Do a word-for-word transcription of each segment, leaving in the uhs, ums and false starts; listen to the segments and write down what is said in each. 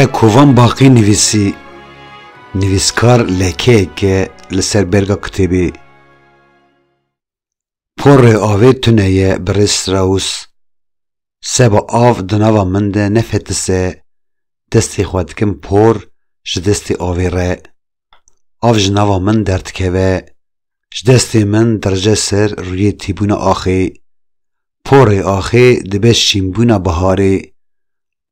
E Kovan Baqî nivîsî, nivîskar lekeyeke li ser berga kitêbê. Porê avê tune ye, birêz Strauss. Seba av di nava min de nefetise, destê xwe dikim por ji destê avê re. Av ji nava min derdikeve, ji destê min dirije ser rûyê tîbûna axê. Porê axê dibe şînbûna biharê.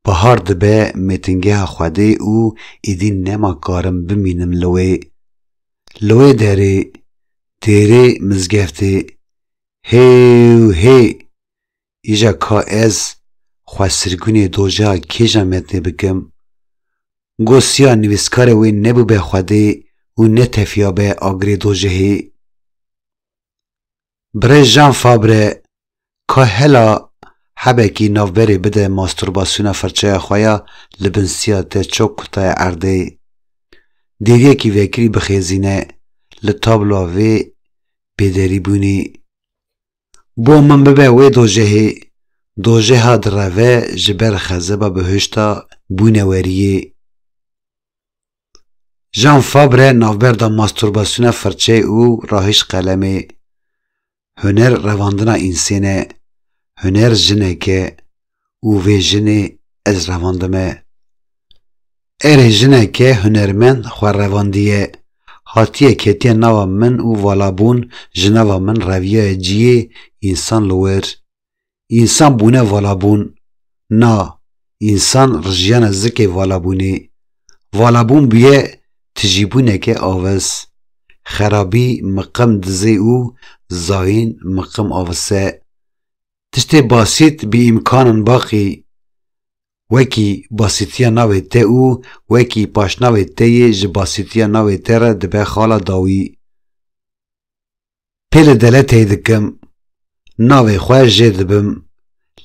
Bihar dibe mêtingeha Xwedê û êdî nema karim bimînim li wê. Li wê derê, dêrê mizgeftê. Hêw hê! Îja ka ez xwe sirgûnê dojeha kêja metnê bikim? Go siya nivîskarê wê nebûbe Xwedê û netefiyabe agirê dojehê. Birêz Jean Fabre, ka hela hebekî navberê bide masturbasyona firçeya xwe ya li bin siya te çok kutaya erdê. Dêriyekî vekirî bixêzîne li tabloa vê bêderîbûnî. Bo min bibe wê dojehê, dojeha direve ji ber xezeba bihuşta bûneweriyê. Jean Fabre navberda masturbasyona firçeyê û rahîş qelemê. Huner revandina însên e. Huner jinek e û vê jinê ez revandime. Erê jineke hunermend xwe revandiye. Hatiye ketiye nava min û valabûn ji nava min reviyaye ciyê însan li wir. Însan bûne valabûn. Na, însan rijiyane zikê valabûnê. Valabûn bûye tijîbûneke avis. Xerabî miqim dizê û zayîn miqim avise. Tiştê basît bi îmkan in baqî. Wekî basîtiya navê te û wekî paşnavê te yê ji basîtiya navê te re dibe xala dawî. Pê li deleteyê dikim, navê xwe jê dibim,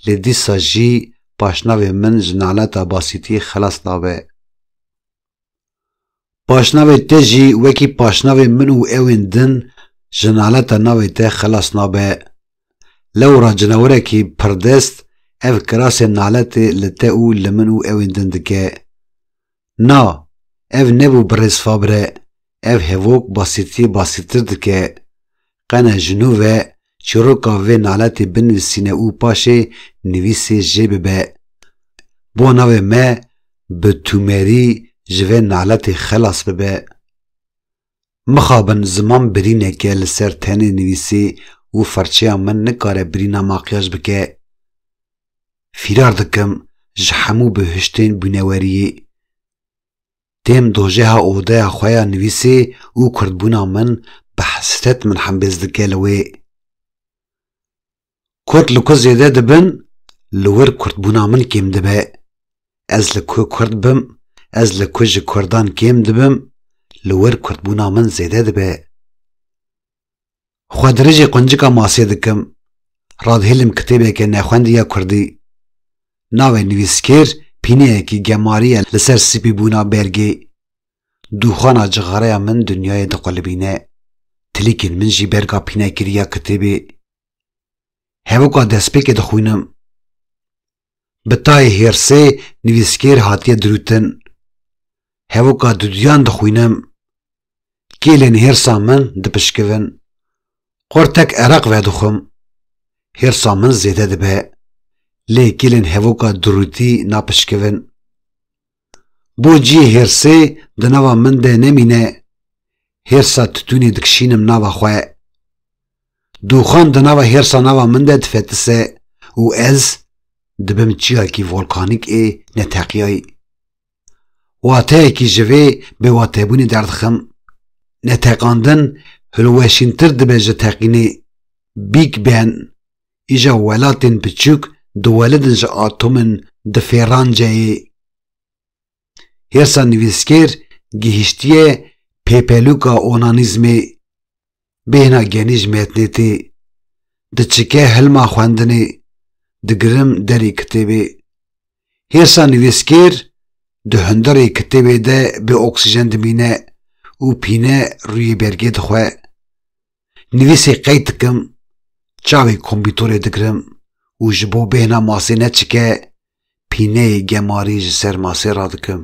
lê dîsa jî paşnavê min ji naleta basîtiyê xelas nabe. Paşnavê te jî wekî paşnavê min û ewên din ji naleta navê te xelas nabe. Lewra cinawerekî pirdest ev kirasê naletê li te û li min û ewên din dike. Na, ev nebû birêz Fabre, ev hevok basîtiyê basîtir dike. Qene ji nû ve çîroka vê naletê binivîsîne û paşê nivîsê jê bibe. Bo navê me bi tûmerî ji vê naletê xelas bibe. Mixabin ziman birîneke li ser tenê nivîsê û firçeya min nikare birîna makyaj bike. Fîrar dikim ji hemû bihuştên bûneweriyê. Têm dojeha odeya xwe ya nivîsê û kurdbûna min bi hesret min hembêz dike li wê. Kurd li ku zêde dibin, li wir kurdbûna min kêm dibe. Ez li ku kurd bim, ez li ku ji kurdan kêm dibim, li wir kurdbûna min zêde dibe. Xwe dirêjî quncika masê dikim. Radihêlim kitêbeke nexwendî ya kurdî. Navê nivîskêr pîneyekî gemarî ye li ser spîbûna bergê. Dûxana cixareya min dinyayê diqulibîne. Tilîkên min jî berga pînekirî ya kitêbê. Hevoka destpêkê dixwînim. Bi tayê hêrsê nivîskêr hatiye dirûtin. Hevoka duduyan dixwînim. Kêlên hêrsa min dipişkivin. Qurtek ereq vedixwim. Hêrsa min zêde dibe. Lê kêlên hevoka dirûtî napişkivin. Bo ciyê hêrsê di nava min de nemîne. Hêrsa titûnê dikişînim nava xwe. Dûxan di nava hêrsa nava min de difetise û ez dibim çiyakî volkanîk ê neteqiyayî. Wateyekî ji vê bêwatebûnê derdixim. Neteqandin hilweşîntir dibe ji teqînê. Big Ben, îja welatên biçûk diwelidin ji atomên difêranceyê. Hêrsa nivîskêr gihiştiye pêpelûka onanîzmê. Bêhna genî ji metnê tê. Diçike hilma xwendinê. Digirim derê kitêbê. Hêrsa nivîskêr di hundirê kitêbê de bê oksîjen dimîne û pîne rûyê bergê dixwe. Nivîsê qeyd dikim, çavê kompîtorê digirim û ji bo bêhna masê neçike, kîneyê gemarî ji ser masê radikim.